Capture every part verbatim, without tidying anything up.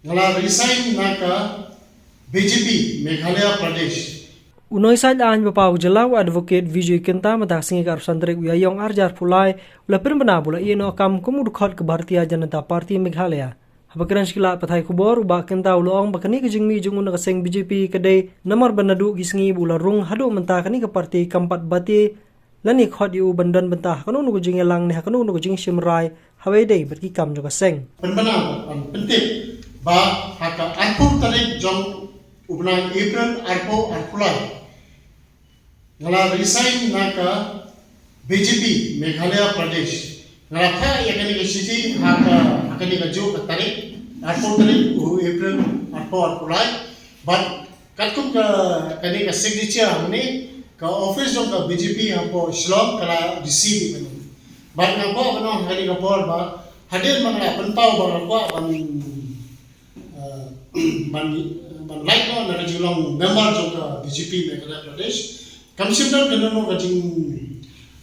Nga la resign na ka B J P Meghalaya Pradesh. U nonghikai aiñ ba paw jylla u Advocate Vijay Kynta mynta ka sngi ka arphew san tarik u Ïaïong arhajar arphew lai u la pynbna ba u la ïeh noh kam kum u dkhot ka Bharatiya Janata Party Meghalaya. Haba kren sha ki lad pathai khubor, u Bah Kynta u la ong ba kane ka jingmih jong u na ka seng B J P ka dei namar ba naduh ki sngi ba u la rung haduh mynta kane ka party kam pat bati lane khot ïa u ban don bynta ha kano kano ka jingïalang ne ha kano kano ka jingshim rai haba ïadei bad ki kam jong ka seng. Pynbna ban pyntip ba ha ka arphew tarik jong u bnai April arphew arphew lai nga la resign na ka B J P Meghalaya Pradesh. Nga la phah ïa kane ka shithi ha ka, ha kane ka juh ka tarik, arphew tarik u April arphew arphew lai. Bad katkum ka, kane ka signature hangne, ka office jong ka B J P hapoh Shillong ka la receive ïa kane. Bad nga kwah ban ong ha kane ka por ba hadien ba nga la pynpaw ba nga kwah ban, eh, ban, ban lait noh na ka jinglong member jong ka B J P Meghalaya Pradesh, kam shym don kano kano ka jing,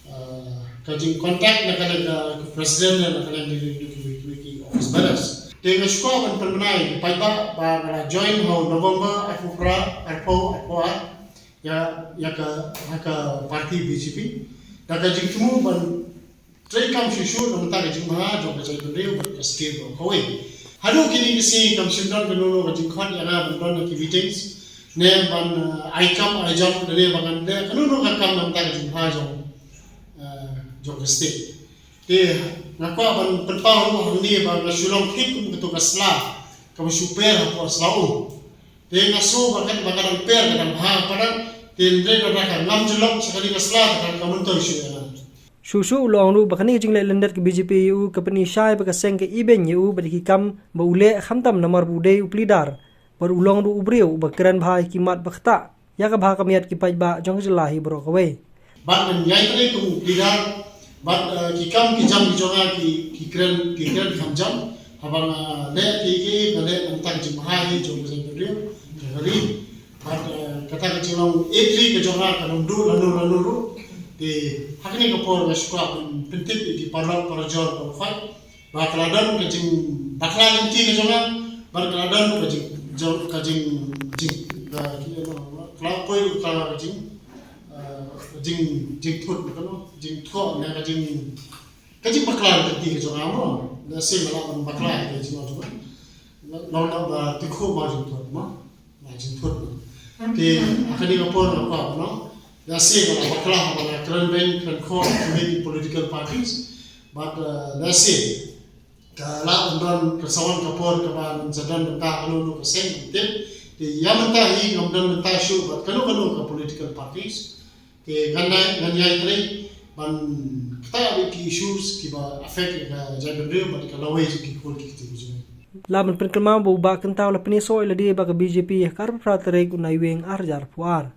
eh, ka jingcontact na ka liang ka president ne na ka liang ki, ki, ki, ki office bearers. Te nga shu kwah ban pynbna ïa ki paidbah ba nga la join ha u November arphew phra, arphew, arphew ar ïa, ïa ka, ha ka party B J P da ka jingthmu ban trei kam shuh shuh na ka bynta ka jingbha jong ka jaitbynriew bad ka state baroh kawei. Haduh kine ki sngi kam shym don kano kano ka jingkhot ïa nga ban don ha ki meetings ne ban, eh, ai kam ai jam ne ban leh kano kano ka kam na ka bynta ka jingbha jong, eh, jong ka state. Te nga kwah ban pynpaw ruh hangne ba nga shu long thik kum kato ka sla kaba shu per hapoh sla um. Te nga sngew ba kan, ba ka dang per, ka dang bha, ka dang, te hynrei lada ka ngam ju long sha kane ka sla, te kan ka myntoi shuh ïa nga. Shuh shuh u la ong ruh ba kane ka jingleh lyndet ka B J P ïa u ka pyni shai ba ka seng ka ibeiñ ïa u bad ïa ki kam ba u leh, khamtam namar ba u dei u plie dar bad u long ruh u briew uba kren bha ïa ki mat ba ktah ïa ka bha ka miat ki paidbah jong ka jylla hi baroh kawei. Bad ngan ïai trei kum u plie dar bad, eh, ki kam ki jam ki jong nga ki, ki kren, ki kren kham jam. Haba nga leh kiei kiei nga leh na ka bynta ka jingbha hi jong ka jaitbynriew, jong ka ri. Bad, eh, kata ka jinglong ïeit ri ka jong nga kan ym duh lano lano ruh. Te ha kane ka por nga shu kwah ban pyntip ïa ki paralok parajor baroh khoit ba ka la don ka jingbakla lynti ka jong nga, bad ka la don ka jing, jong, ka jing, jing, ka, ki, ka la poi ka la ka jing, eh, jing, jingthut, ka, no, jingthoh ne ka jing, ka jingbakla lynti ka jong nga mo. Lehse nga lah ban bakla ka jing, jong nga. Long, long ba tip khuh ba jingthut mo. Ba jingthut mo. Te ha kane ka por nga kwah, no. Lehse nga la bakla, ba nga kren beiñ kren khoh ki political parties. Bad, eh, lehse ka lah ban don ka sa wan ka por kaba ngan sa don bynta kano kano ka seng, tip. Te ïa mynta hi ngam don bynta shuh bad kano kano ka political parties. Te ngan ïai, ngan ïai trei ban ktah bad ki issues kiba affect ïa ka jaitbynriew bad ka lawei jong ki khun ki kti ki jong ngi. La ban pynkynmaw ba u Bah Kynta u la pynïasoh ïa lade bad ka B J P ha ka arphew phra tarik u Naiwieng arhajar arphew ar.